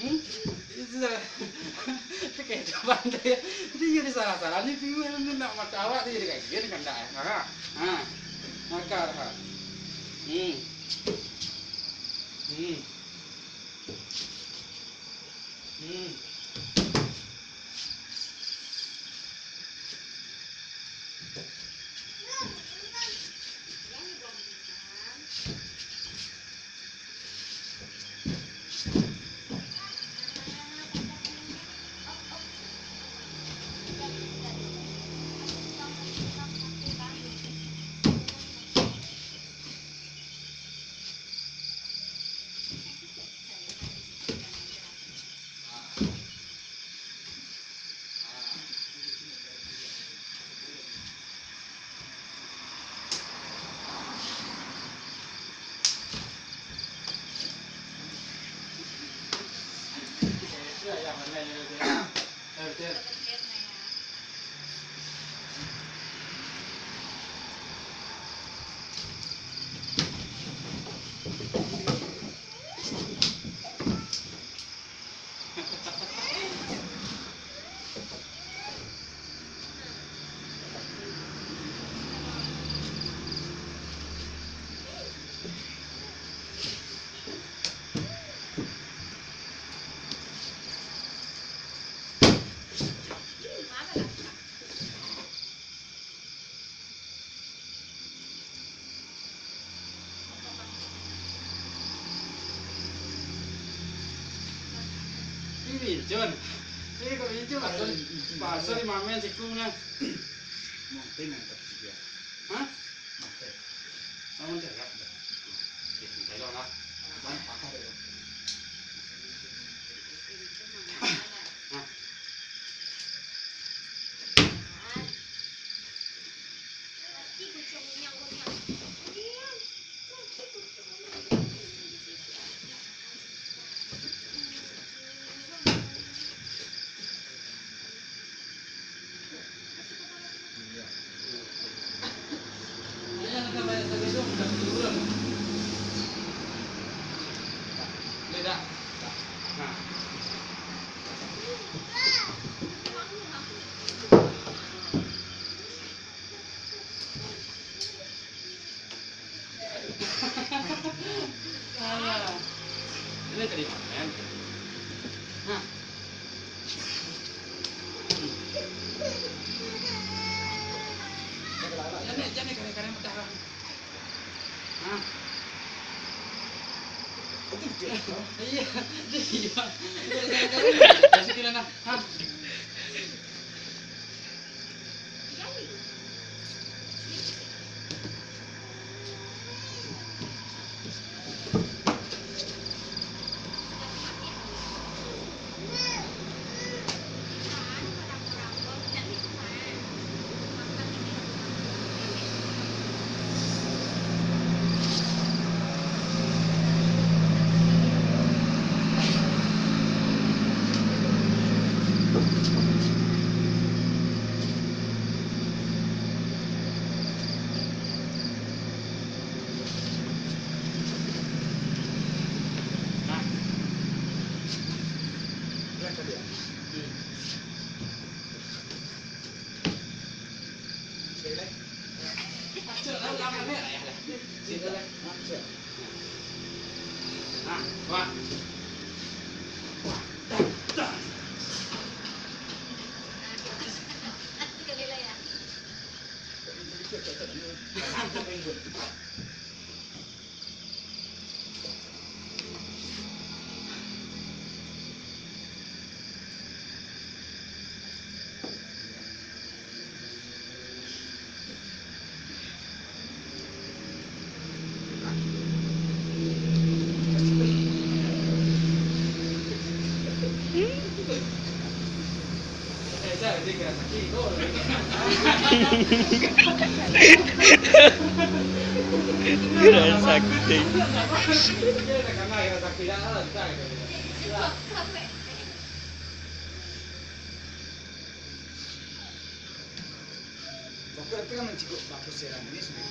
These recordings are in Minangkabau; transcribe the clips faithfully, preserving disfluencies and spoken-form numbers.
Hmm? Itu salah. Itu kayak itu pandai ya. Itu jadi salah-salah. Ini bingung, ini nak mata awak tu jadi kayak gini kan, dah, ya? Ha. Ha. Makar, ha. Hmm. Hmm. Hmm. Ini Jon. Ini kok ini Jon, pasal, pasal lima men sikungnyo. Mungkin yang tersedia. Hah? Mungkin. Kamu cari lah. Oke, minta tolong lah. Apaan? Apa tadi? Hah? Alah. Ini tadi makan. Nah. Jangan, jangan kare-kare mudah lah. Nah. Iya, iya. Jangan kare-kare. Kasih kira nah. Nah. Wah. Kurang sakti. Bapak itu kan mencikuk batu sirah manis, nih.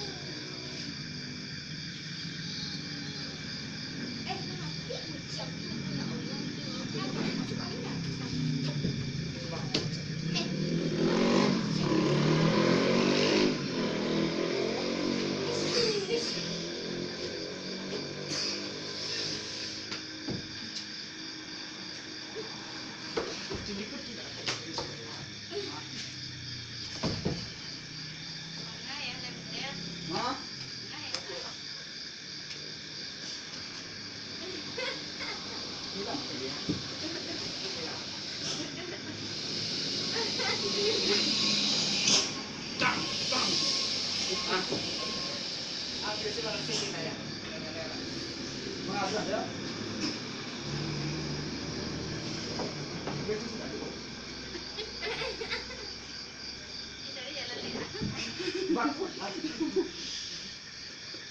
Bangkit.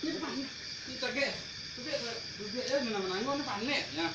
Ini panik. Ini cagek. Cagek, cagek, ya, mana-mana. Ini panik, ya.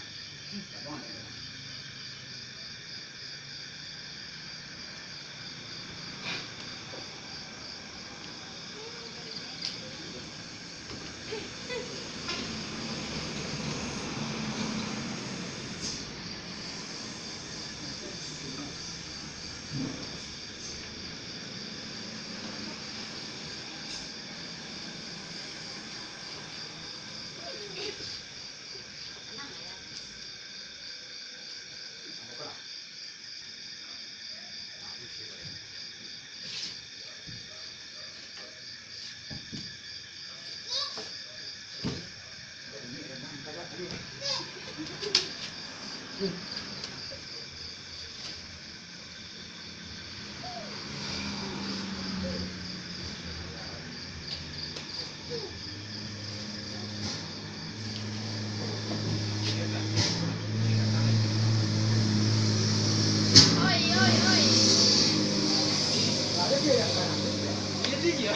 Jadi, ya.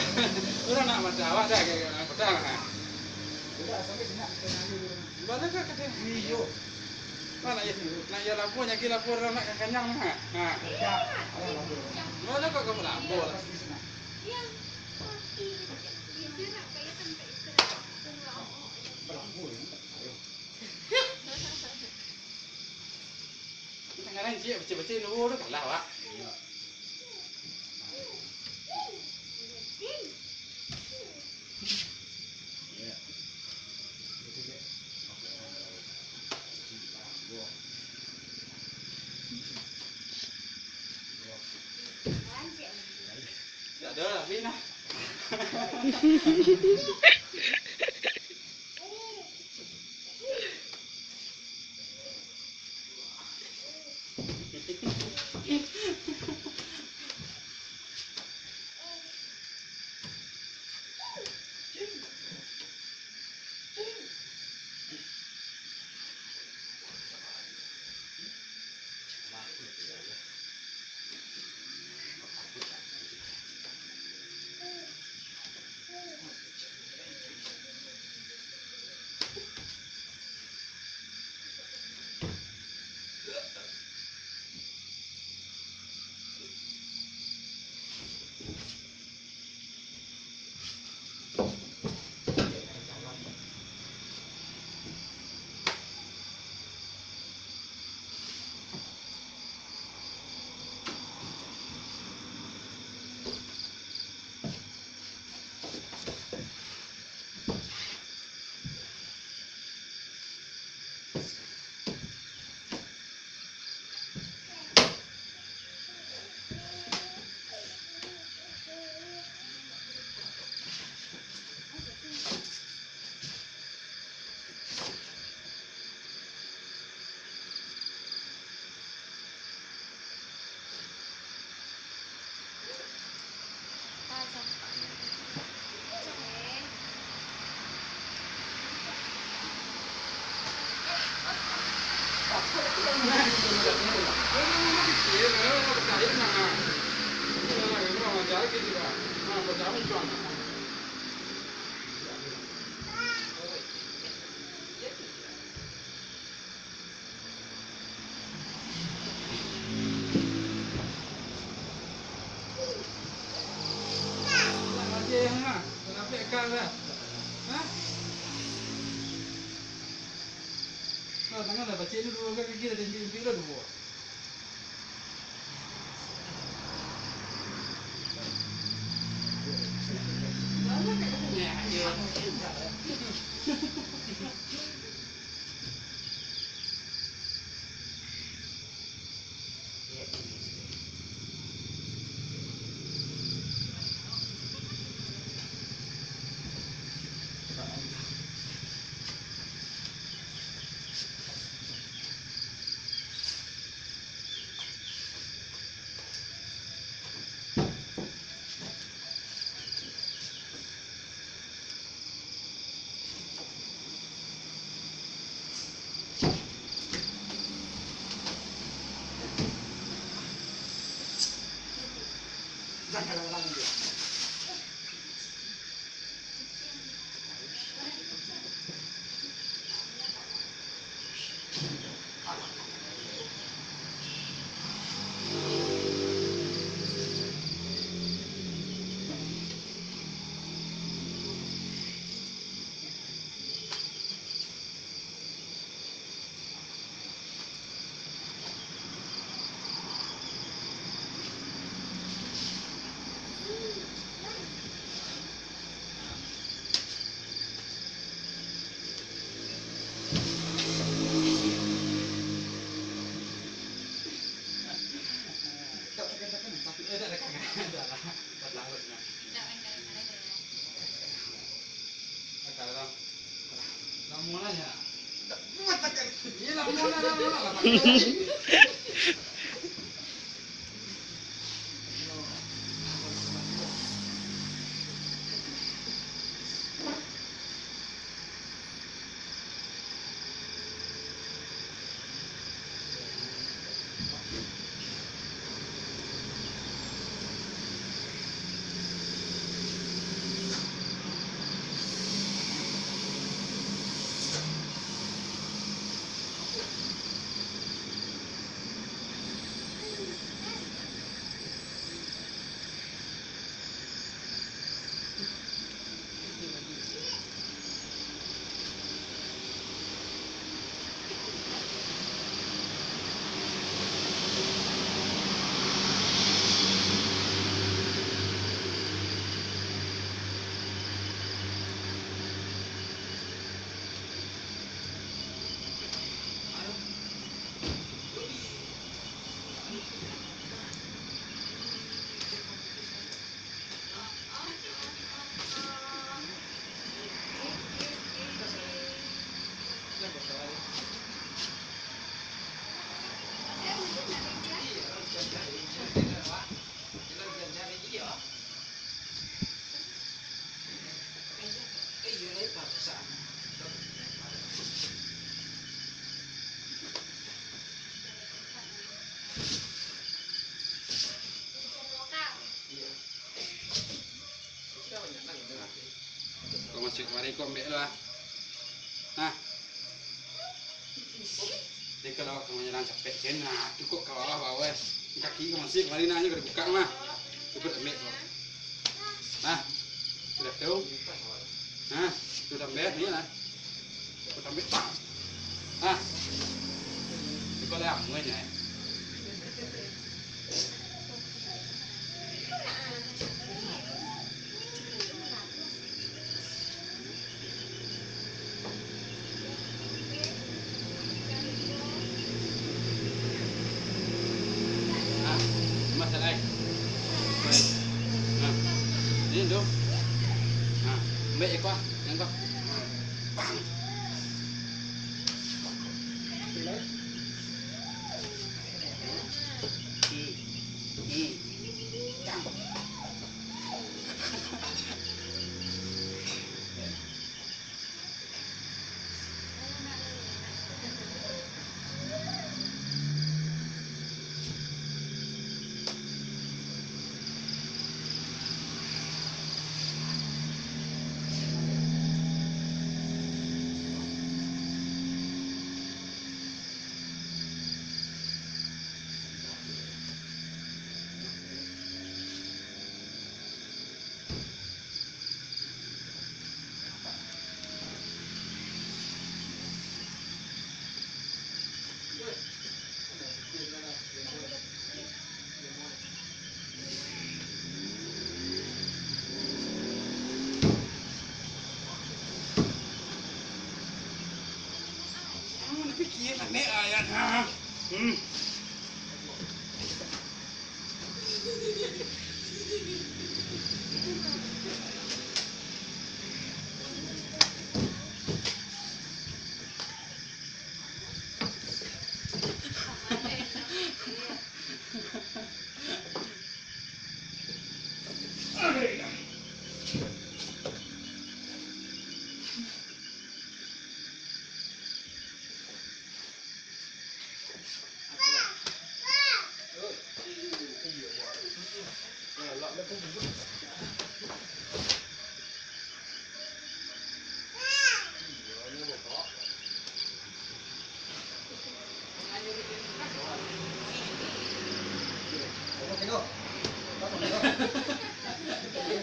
Urang nak madah awak dah, kayak, kayak, madah, nah. Bala kok kata, iyo. Nah, nak iyo, nak iyo lapor, nyaki lapor urang nak kanyang, nah. Nah. Bala kok kamu lapor? Tangan ciek, becik-becik dulu tu kalah, Wak. Tak ada lah, Bin, lah. Kau masuk kamari, kau ambek lu, ah. Nah. Jadi kalau kau manyarang capek, Cen, nah, cukup ka bawah, bawah. Kaki kau masuk kamari, nah, nyo ka dibuka, mah. Cukup ambek, kau. Nah, sudah tu. Nah, sudah ambek, ni lah. Aku tambah, pang. Ah. Iko lah amuan, eh.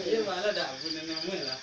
Iyo, malah dak punyo namo lah.